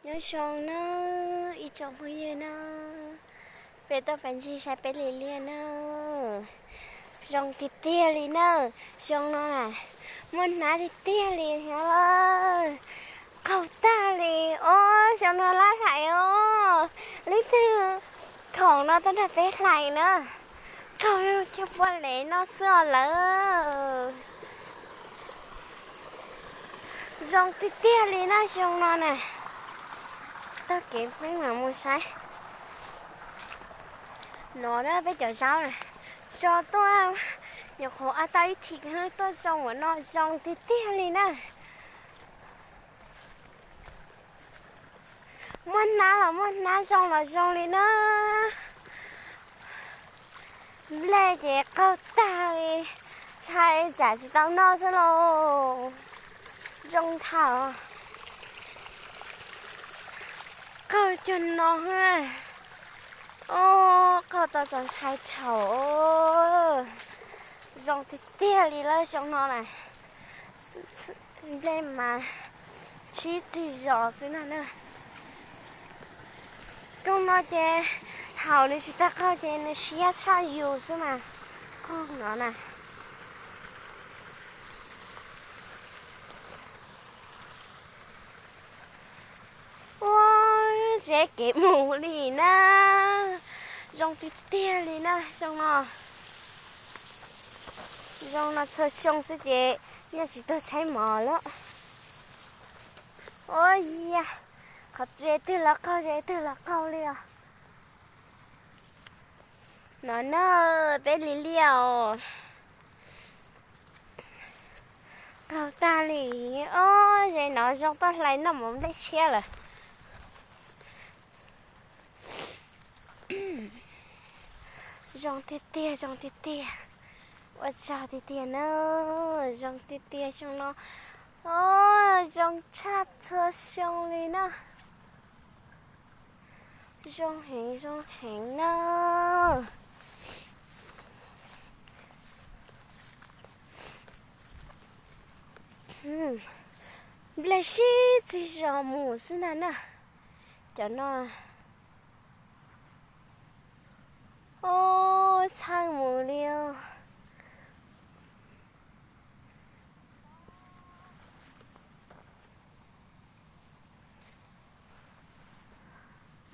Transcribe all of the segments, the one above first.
Nyob zoo na, ib tsoom phooj ywg na, peb tuaj pais ncig saib peb li liaj na. Zoo tiag tiag li na, xyoo no na, muaj hnab tiag tiag li thiab. Qaug tag li, o, xyoo no lab hlais os. Leej twg khoom no tuaj nrog peb hlais na. Qaug cog pua lev noj xwb os lawm. Zoo tiag tiag li na xyoo no na. Taug kev peb mam mus saib. No na peb cov zaub na, so tuaj nyuam qhuav tau ib thim hnub tuaj zoo ua no zoo tiag tiag li na. Muaj hnab los muaj hnab, zoo los zoo li na. Nplej ces qaug tag li, ntshai tsam tsis tau noj xwb lauj. Zoo thaum qaug cog no, o, qaug tau txaus ntshai dhau. Zoo tiag tiag li lawm xyoo no na. Nplej mas sib txig zos xwb na. Rooj no ces thaum nws tsis tau qaug ces nws siab tshaj yus xwb mas. Rooj no na. Ua, tsev kev mus li na. Zoo tiag tiag li na xyoo no. Zoo no txhua xyoo xwb ces yeej tsis tuag tshaib mos lawm. Ua, yam, qhov tsev twg los qaug, tsev twg los qaug li os. No na, peb li liaj os. Qaug tag li, o, ze no zoo tuaj hlais noj mov nplej tshiab lawm. Zoo tiag tiag, zoo tiag tiag. Ua tsaug tiag tiag na, zoo tiag tiag xyoo no. O, zoo tshaj txhua xyoo li na. Zoo heev, zoo heev na. Nplej sib txig zos mus xwb ntag na. Cov no, o, txhawj mus li os.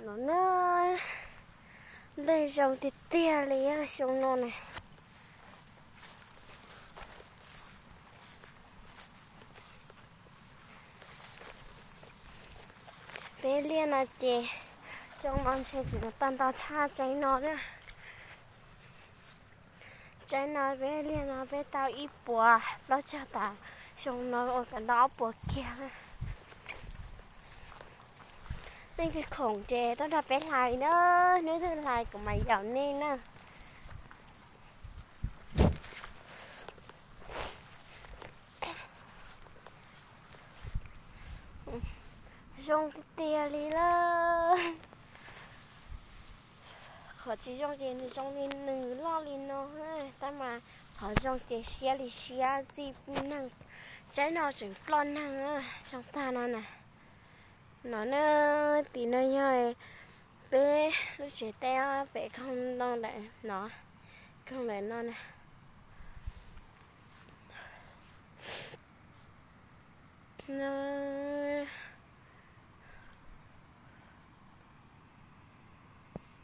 No na, nplej zoo tiag tiag li xyoo no na. Peb liaj no ces xyoo no ntshe tseem tau ntau tshaj tsev no na. Tsev no peb liaj no peb tau ib puas plaub caug tas, xyoo no ua kom ntau ob puas kiag. Nej kawg khoom ces tuaj nrog peb hlais na, hnub twg hlais kuv mam yaum nej na. Zoo tiag tiag li lawm. Qhov tsis zoo ces nws zoo li nws loj li no, tab mas qhov zoo ces siab li siab txij neeg. Tsaib no tseem ploj neeg zoo tag no na. No na, tim no yog peb lub tsev teb pem koog ntoo ntawm no, koog ntawm no na.